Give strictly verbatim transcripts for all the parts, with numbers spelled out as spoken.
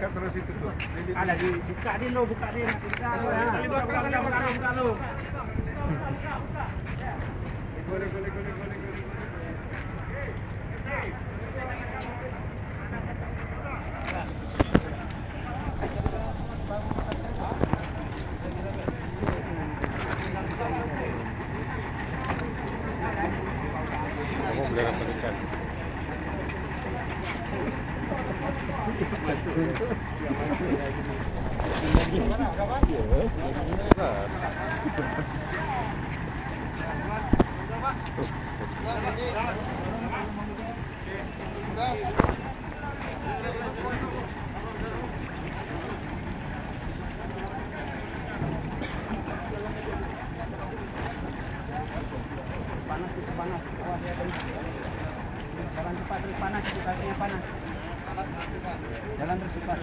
Alah, di-, buka dulu, buka dulu. Buka dulu, buka dulu, buka dulu. Panas itu, panas. Awas, ya, panas. Jalan cepat terus panas, itu kakinya panas. Jalan terus cepat.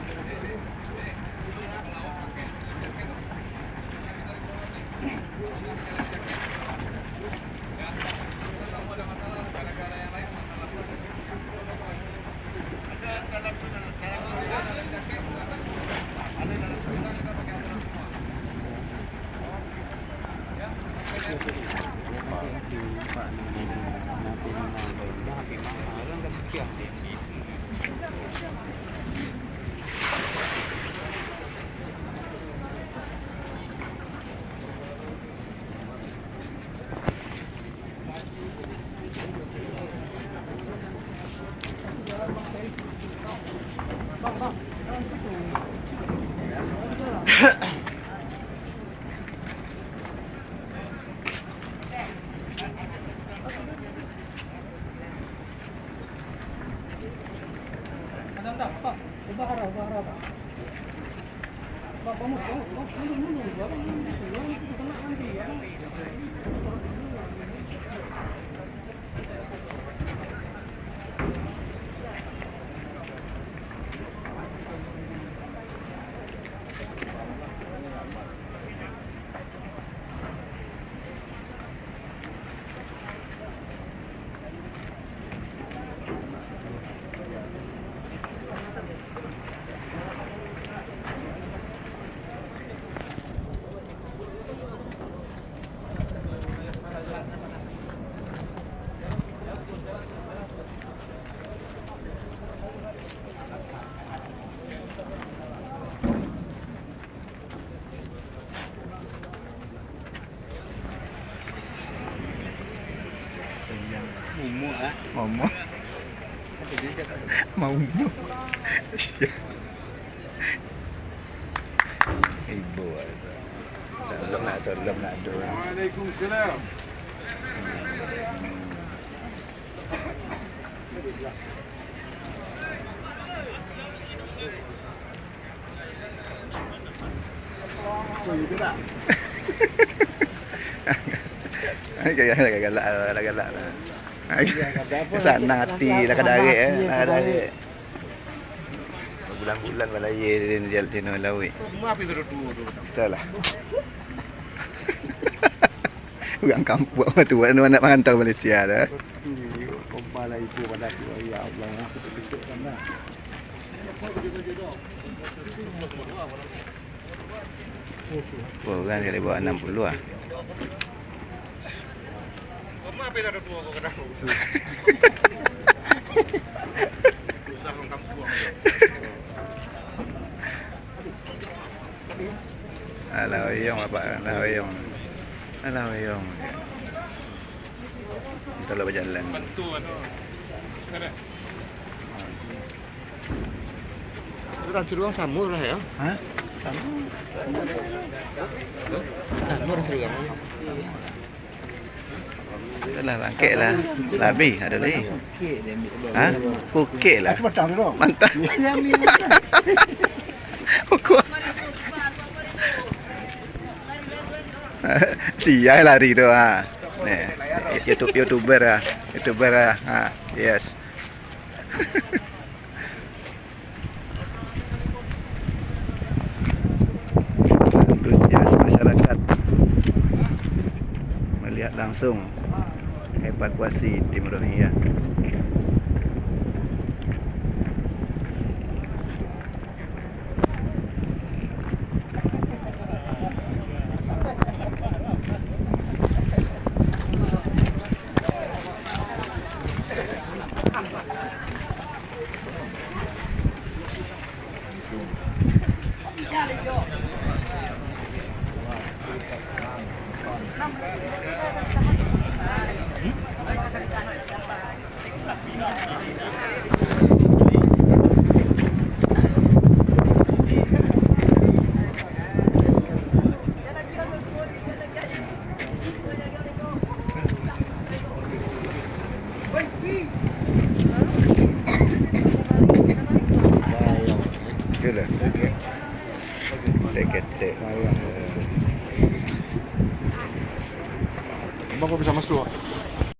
Umur, ah. Umur. Mau umur. Ibu. Belum nak, belum nak dua. Waalaikumsalam. Galak, galak, galak. Sanang hati lah ka daret, eh, lah ka daret. Bulan-bulan balayé di, di, di, di laut. Betul lah. Urang kampung tu, aneuk-aneuk merantau Malaysia dah. Kompa lah ibu pada aku, ya Allah, aku terkejut kan dah. Puluh kan kali buat enam puluh ah. Alah oyong, bapak, alah oyong. Alah oyong. Kita lah berjalan. Orang Seruang sama lah ya? Ha? Sama. Sama Seruang. Itulah bangkit lah. Labi ada lagi. Ha? Kukik lah. Mantap. Ukur. Sia lari tu ha. Ni. YouTube, YouTuber lah. YouTuber lah. Ha. Yes. Antusias masyarakat melihat langsung evakuasi tim Rohingya. Keulah.